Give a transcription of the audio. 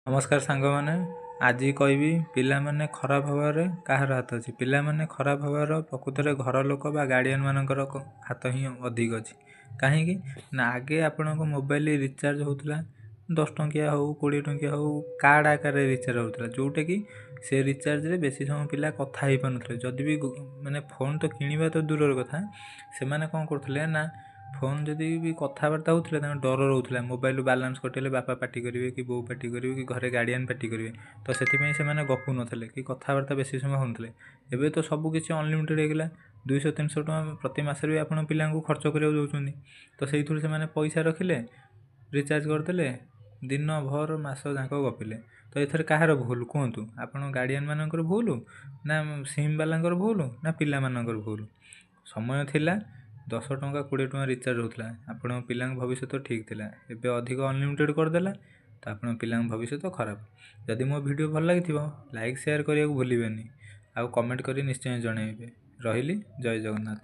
ନମସ୍କାର ସାଙ୍ଗମାନେ, ଆଜି କହିବି ପିଲାମାନେ ଖରାପ ହେବାରେ କାହାର ହାତ ଅଛି। ପିଲାମାନେ ଖରାପ ହେବାର ପ୍ରକୃତରେ ଘର ଲୋକ ବା ଗାର୍ଡ଼ିଆନମାନଙ୍କର ହାତ ହିଁ ଅଧିକ ଅଛି। କାହିଁକି ନା ଆଗେ ଆପଣଙ୍କ ମୋବାଇଲ ରିଚାର୍ଜ ହେଉଥିଲା 10 ଟଙ୍କିଆ ହେଉ, 20 ଟଙ୍କିଆ ହେଉ, କାର୍ଡ଼ ଆକାରରେ ରିଚାର୍ଜ ହେଉଥିଲା, ଯେଉଁଟାକି ସେ ରିଚାର୍ଜରେ ବେଶୀ ସମୟ ପିଲା କଥା ହେଇପାରୁନଥିଲେ। ଯଦି ବି ମାନେ ଫୋନ୍ ତ କିଣିବା ତ ଦୂରର କଥା, ସେମାନେ କ'ଣ କରୁଥିଲେ ନା ଫୋନ୍ ଯଦି ବି କଥାବାର୍ତ୍ତା ହେଉଥିଲେ, ତାଙ୍କ ଡର ରହୁଥିଲା ମୋବାଇଲରୁ ବାଲାନ୍ସ କଟିଗଲେ ବାପା ପାଟି କରିବେ କି ବୋଉ ପାଟି କରିବେ କି ଘରେ ଗାର୍ଡ଼ିଆନ୍ ପାଟି କରିବେ। ତ ସେଥିପାଇଁ ସେମାନେ ଗପୁ ନଥିଲେ କି କଥାବାର୍ତ୍ତା ବେଶୀ ସମୟ ହେଉନଥିଲେ। ଏବେ ତ ସବୁ କିଛି ଅନଲିମିଟେଡ଼ ହେଇଗଲା। 200 300 ଟଙ୍କା ପ୍ରତି ମାସରେ ବି ଆପଣ ପିଲାଙ୍କୁ ଖର୍ଚ୍ଚ କରିବାକୁ ଦେଉଛନ୍ତି, ତ ସେଇଥିରୁ ସେମାନେ ପଇସା ରଖିଲେ, ରିଚାର୍ଜ କରିଦେଲେ, ଦିନ ଭର ମାସ ଯାକ ଗପିଲେ। ତ ଏଥିରେ କାହାର ଭୁଲ କୁହନ୍ତୁ? ଆପଣ ଗାର୍ଡ଼ିଆନମାନଙ୍କର ଭୁଲ ନା ସିମ୍ ବାଲାଙ୍କର ଭୁଲ ନା ପିଲାମାନଙ୍କର ଭୁଲ? ସମୟ ଥିଲା 10 ଟଙ୍କା 20 ଟଙ୍କା ରିଚାର୍ଜ ହେଉଥିଲା, ଆପଣଙ୍କ ପିଲାଙ୍କ ଭବିଷ୍ୟତ ଠିକ୍ ଥିଲା। ଏବେ ଅଧିକ ଅନଲିମିଟେଡ଼ କରିଦେଲା, ତ ଆପଣଙ୍କ ପିଲାଙ୍କ ଭବିଷ୍ୟତ ଖରାପ। ଯଦି ମୋ ଭିଡ଼ିଓ ଭଲ ଲାଗିଥିବ, ଲାଇକ୍ ସେୟାର କରିବାକୁ ଭୁଲିବେନି, ଆଉ କମେଣ୍ଟ କରି ନିଶ୍ଚୟ ଜଣାଇବେ। ରହିଲି, ଜୟ ଜଗନ୍ନାଥ।